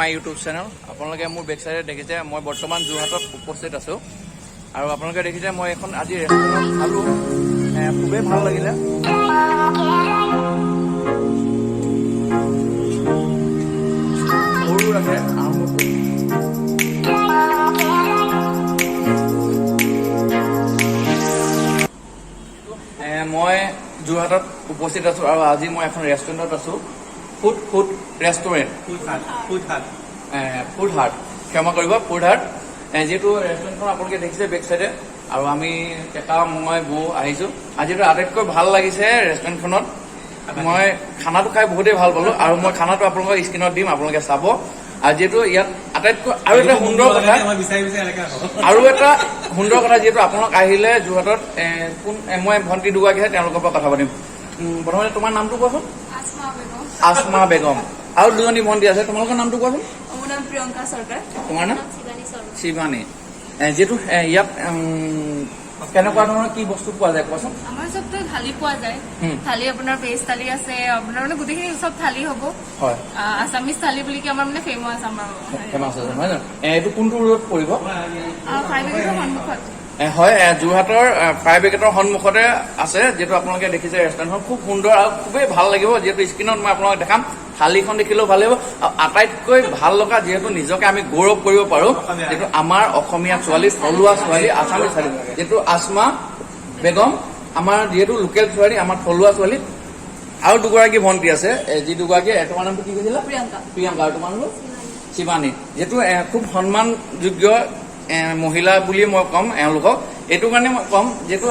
my YouTube channel. আপোনালোকে মোৰ back চাইডে দেখিছে, মই বৰ্তমান যোৰহাটত উপস্থিত আছোঁ আৰু আপোনালোকে দেখিছে মই এখন আজি ৰেষ্টুৰেণ্টত খালোঁ, খুবেই ভাল লাগিলে। সৰু ৰাখে আৰম্ভ কৰোঁ। মই যোৰহাটত উপস্থিত আছোঁ আৰু আজি মই এখন ৰেষ্টুৰেণ্টত আছোঁ, food food restaurant, food heart, ক্ষমা কৰিব, ফুড হাৰ্ট। যিহেতু ৰেষ্টুৰেণ্টখন আপোনালোকে দেখিছে বেক চাইডে আৰু আমি কেকা, মই, বৌ আহিছোঁ। আজিতো আটাইতকৈ ভাল লাগিছে ৰেষ্টুৰেণ্টখনত, মই খানাটো খাই বহুতেই ভাল পালোঁ আৰু মই খানাটো আপোনালোকৰ স্ক্ৰীণত দিম, আপোনালোকে চাব। আৰু যিহেতু ইয়াত আটাইতকৈ আৰু এটা সুন্দৰ কথা, যিহেতু আপোনালোক আহিলে যোৰহাটত কোন মই ভণ্টি দুগৰাকী আছে, তেওঁলোকৰ পৰা কথা পাতিম। প্ৰথমতে তোমাৰ নামটো কোৱাচোন। আসমা বেগম। আসমা বেগম। আৰু দুজনী ভণ্টি আছে, তোমালোকৰ নামটো কোৱাচোন। মোৰ নাম প্ৰিয়ংকা চৰকাৰ। তোমাৰ নাম? শিৱানী। যিহেতু ইয়াত কেনেকুৱা ধৰণৰ কি বস্তু পোৱা যায় কোৱাচোন। আমাৰ চবতো থালি পোৱা যায়। থালি আপোনাৰ ভেজ থালি আছে, আপোনাৰ মানে গোটেইখিনি চব থালি হ'ব। হয়। আছামিজ থালি বুলি কি আমাৰ মানে ফেমাছ আমাৰ। ফেমাছ আছে নহয় জানো? এইটো কোনটো ৰোডত পৰিব? ফায়াৰ ব্ৰিগেডৰ সন্মুখত। হয়, যোৰহাটৰ ফায়াৰ ব্ৰিগেডৰ সন্মুখতে আছে। যিহেতু আপোনালোকে দেখিছে ৰেষ্টুৰেণ্টখন খুব সুন্দৰ আৰু খুবেই ভাল লাগিব। যিহেতু স্ক্ৰীণত মই আপোনালোকক দেখাম, থালিখন দেখিলেও ভাল লাগিব। আৰু আটাইতকৈ ভাল লগা, যিহেতু নিজকে আমি গৌৰৱ কৰিব পাৰো, যিহেতু আমাৰ অসমীয়া ছোৱালী, থলুৱা ছোৱালী, আছামী ছোৱালী, যিহেতু আসমা বেগম আমাৰ যিহেতু লোকেল ছোৱালী, আমাৰ থলুৱা ছোৱালী। আৰু দুগৰাকী ভণ্টি আছে, যি দুগৰাকী, তোমাৰ নামটো কি কৈছিলা? প্ৰিয়ংকা। প্ৰিয়ংকা। আৰু তোমাৰ নামটো? শিৱানী। যিহেতু খুব সন্মানযোগ্য মহিলা বুলি মই ক'ম এওঁলোকক। এইটো কাৰণে মই ক'ম, যিহেতু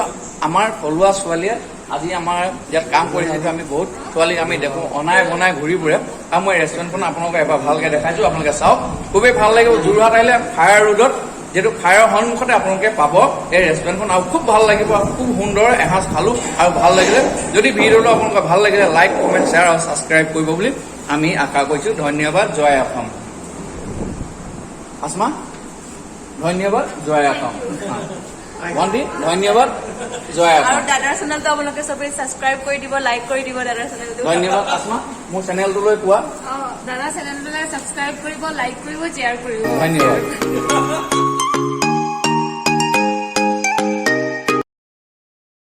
আমাৰ থলুৱা ছোৱালীয়ে আজি আমাৰ ইয়াত কাম কৰিছে। যিহেতু আমি বহুত ছোৱালীক আমি দেখোঁ অনাই বনাই ঘূৰি ফুৰে। আৰু মই ৰেষ্টুৰেণ্টখন আপোনালোকক এবাৰ ভালকে দেখাইছোঁ, আপোনালোকে চাওক, খুবেই ভাল লাগিব। যোৰহাট আহিলে ফায়াৰ ৰোডত, যিহেতু ফায়াৰৰ সন্মুখতে আপোনালোকে পাব এই ৰেষ্টুৰেণ্টখন আৰু খুব ভাল লাগিব আৰু খুব সুন্দৰ এসাঁজ খালোঁ আৰু ভাল লাগিলে। যদি ভিডিঅ'টো আপোনালোকৰ ভাল লাগিলে লাইক, কমেণ্ট, শ্বেয়াৰ আৰু ছাবস্ক্ৰাইব কৰিব বুলি আমি আশা কৰিছোঁ। ধন্যবাদ, জয় অসম। আসমা, ধন্যবাদ, জয় অসম। ভণ্টি, ধন্যবাদ, জয় আৰু অসম। দাদাৰ চেনেলটো আপোনালোকে চবেই ছাবস্ক্ৰাইব কৰি দিব, লাইক কৰি দিব দাদাৰ চেনেলটো। ধন্যবাদ। আসমা, মোৰ চেনেলটোলৈ কোৱা। দাদাৰ চেনেলটোলৈ ছাবস্ক্ৰাইব কৰিব, লাইক কৰিব, শ্বেয়াৰ কৰিব। ধন্যবাদ।